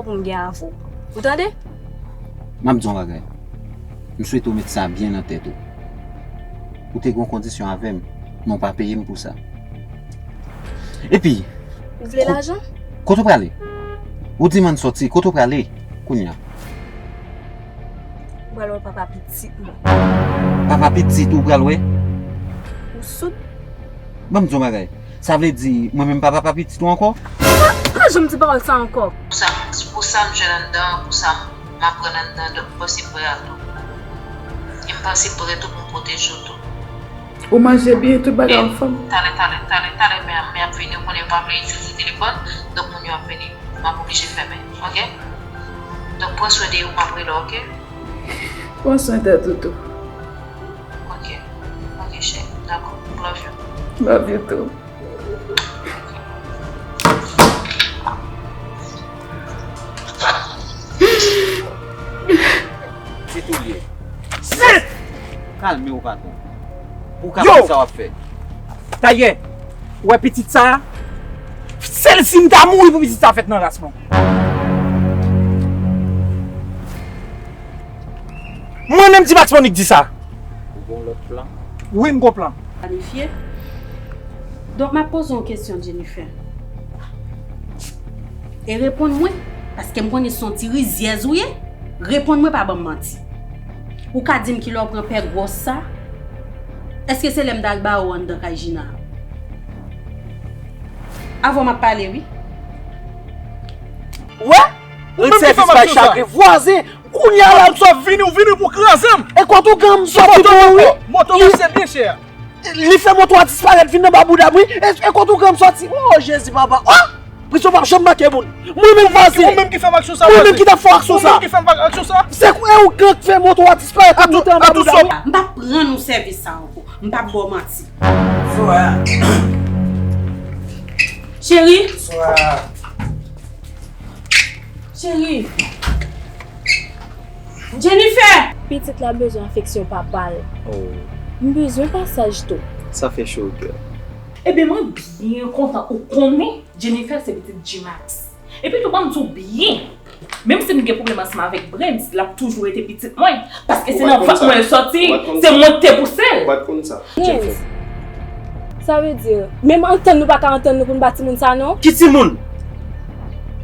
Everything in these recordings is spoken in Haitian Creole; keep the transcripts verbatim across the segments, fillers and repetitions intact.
pou m gen avè w. Ou tande? M ap di w yon bagay. M swete w met sa byen nan tèt ou. Ou te gen yon kondisyon avè m, men w pa peye m pou sa. Epi, ou vle lajan? Kote w prale? Ou di m ann sòti, kote w prale kounye a? Ou pral wè papa pitit mwen. Papa pitit ou pral wè? Ou soud? Ban m di w yon bagay. Sa vle di, mwen menm pa papa pitit ou ankò? Pa, pa janm di pawòl sa ankò. Pou sa, pou sa m jwenn anndan an, pou sa m aprann anndan, donk m panse m prè a tou. E m panse m prè tou pou m pwoteje w tou. Ou manje byen, tout bagay anfòm? Talè, talè, talè, talè, men, men ap vini, ou konnen yo pa vle itilize telefòn, donk moun yo ap vini. M ap oblije fèmen, oke? Donk pran swen de ou, m ap rele w, oke? Pran swen tèt ou tou. Oke, oke, cheri, dakò. Love you too. Se tou l ye. Shit! Kalme w, patwon. Pou w ka konn sa w ap fè. Dayè, ou wè pitit sa a, sèl si m ta mouri pou pitit sa a fèt nan ras mwen. Mwen menm, ti Max Monique di sa. Ou gen lòt plan? Wi, m gon plan. Planifye. Donk, m ap poze w yon kesyon, Jennifer. E reponn mwen, paske m konnen se yon ti rizyèz ou ye. Reponn mwen, pa ban m manti. Ou ka di m kilè w pran pè gwòs sa? Èske se lè m t al ba ou anndan kay Jina a? Avè w m ap pale, wi. Ou wè? Ou menm ki fè m aksyon sa. Chagren vwazen. Kounye a la, ou sot vini, ou vini pou kraze m. E kote ougan m soti pou ou, wi. Moto w se byen chè. Li fè moto a disparèt, vin anba bouda m, wi. E, e kote ougan m soti? O, Jezi, papa. O! Prizon p ap janm manke moun. Mwen menm vwazen. Ou menm ki fè m aksyon sa, vwazen. Ou menm ki t ap fè aksyon sa. Ou menm ki fè m aksyon sa. Se ou, e ougan k fè moto a disparèt, ap monte anba bouda m, wi. M p ap rann ou sèvis sa ankò. M p ap ba w manti. Soraya. Cheri. Soraya. Cheri. Jennifer! Pitit la bezwen afeksyon papa l. Oh. M bezwen pasaj tou. Sa fè cho, girl. Ebyen, mwen byen kontan ou konnen Jennifer se pitit G-Max. Epi tou, ban m di w byen, menm si m gen pwoblèm ansanm avèk Brens, l ap toujou rete pitit mwen. Paske se nan vant mwen l sòti, se mwen k te pouse l. Ou pa t konn sa? Brens. Sa vle di, menm antann nou pa ka antann nou pou n ba timoun sa non. Ki timoun?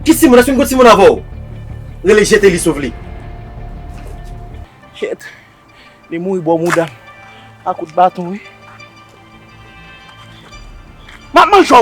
Ki timoun? Èske m gon timoun avè w? Rele jete li sou vle. Shit. Li mouri bò mouda m. A kout baton, wi. M ap manje w,